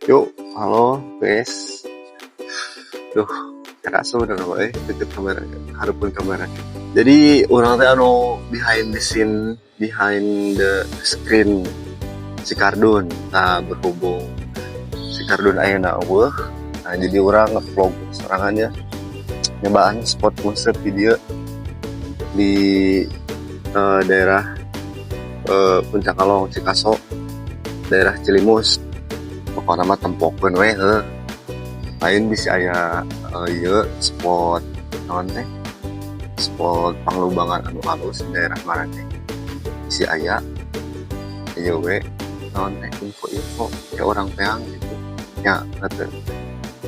Yuk, halo guys. Duh, kerasa bener wae deket kamera, hareupeun kamera. Jadi urang teh anu behind the scene, behind the screen si Kardun. Nah, berhubung si Kardun ayeuna euweuh, nah jadi urang ngevlog sorangan ya. Nyobaan spot nguseup di dieu di daerah Puncak Kalong, Cikaso, daerah Cilimus. Pokokna mah tempokeun we heuh. Lain bisa aya ieu spot naon teh? Spot panglubangan anu alus di daerah maraneh. Bisi aya ieu we naon teh, info-info ke orang teang gitu nya teu.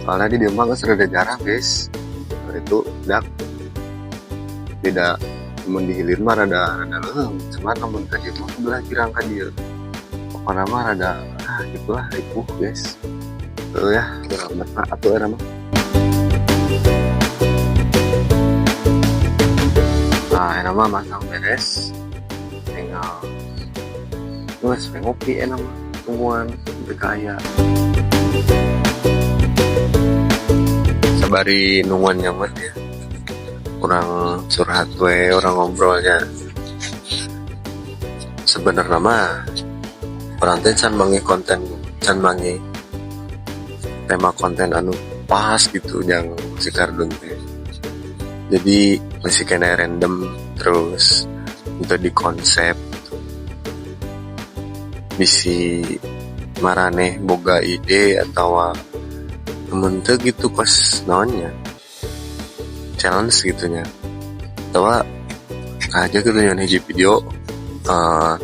Soalnya di dieu mah geus rada jarang, guys. Nah, itu dak tidak mun di hilir mah rada rada leuheung, cuman lamun ka dieu mah belah girang ka dieu. Pokokna mah rada ah gitulah, ripuh, guys. Tuh ya, kurang betah atuh era mah. Nah, enak mah masang beres. Tinggal geus we ngopi enak mah, tungguan sampai kaya. Sabari nungguan nyaman ya. Urang curhat we, urang ngobrolnya. Sebenarnya mah urang teh can manggih konten, can manggih tema konten anu pas gitu yang si Kardun teh. Jadi masih kena random terus untuk di konsep gitu. Bisi maraneh boga ide atau temen teu gitu kos naonnya challenge gitunya atau aja gitu yang hiji video,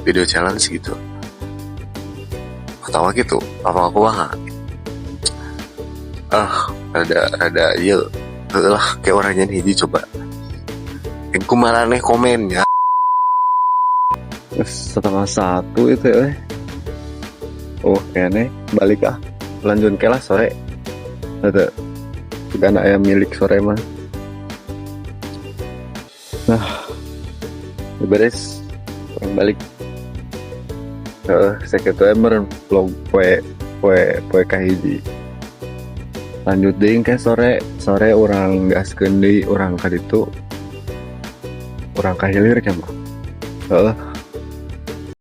video challenge gitu atau gitu apa aku mah rada rada iya lah kayak orangnya hiji coba aku maraneh komen ya. 12.30 itu ya. Oh, kayaknya balik ah. Lanjut ke lah sore. Ada juga anak ayam milik sore mah. Nah, beres. Urang balik. Sakitu meureun vlog poe poe poe kahiji. Lanjut deui ke sore, sore urang gaskeun deui, urang ka ditu. Urang ka hilir mah. Heeh.